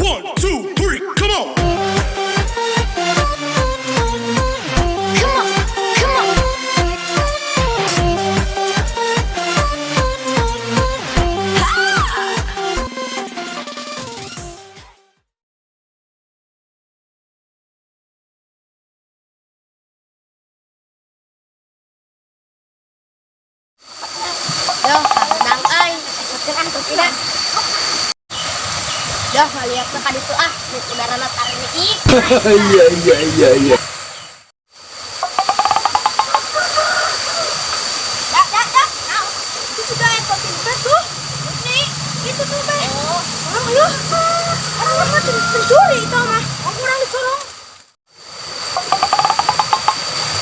One, two, three, come on! Come on, come on. Ha! Yo, menang euy. Sesuatu topina. Yo, ngaliat ka ditu ah, nu udarana tareni. Iya. Ya, ya, ya. Nah, itu sudah yang topi tuh. Nih, itu tuh, Be. Oh, orang yuk. Orang mah pencuri itu mah. Oh, kurang dicolong.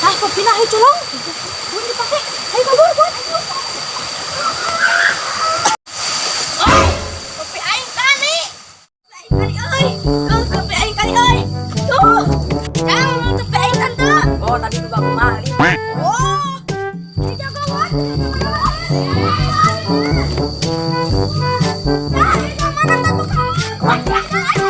Ah, topi hayu colong. Belum dipakai. Ayo kabur, buat. Oh, topi aing kali. Aing kali euy. Tuh, topi aing kali euy. Tuh. Jangan topi aing, Tante. Oh, tadi juga aku maling. Oh, dijagoan. Nah, mana tuh?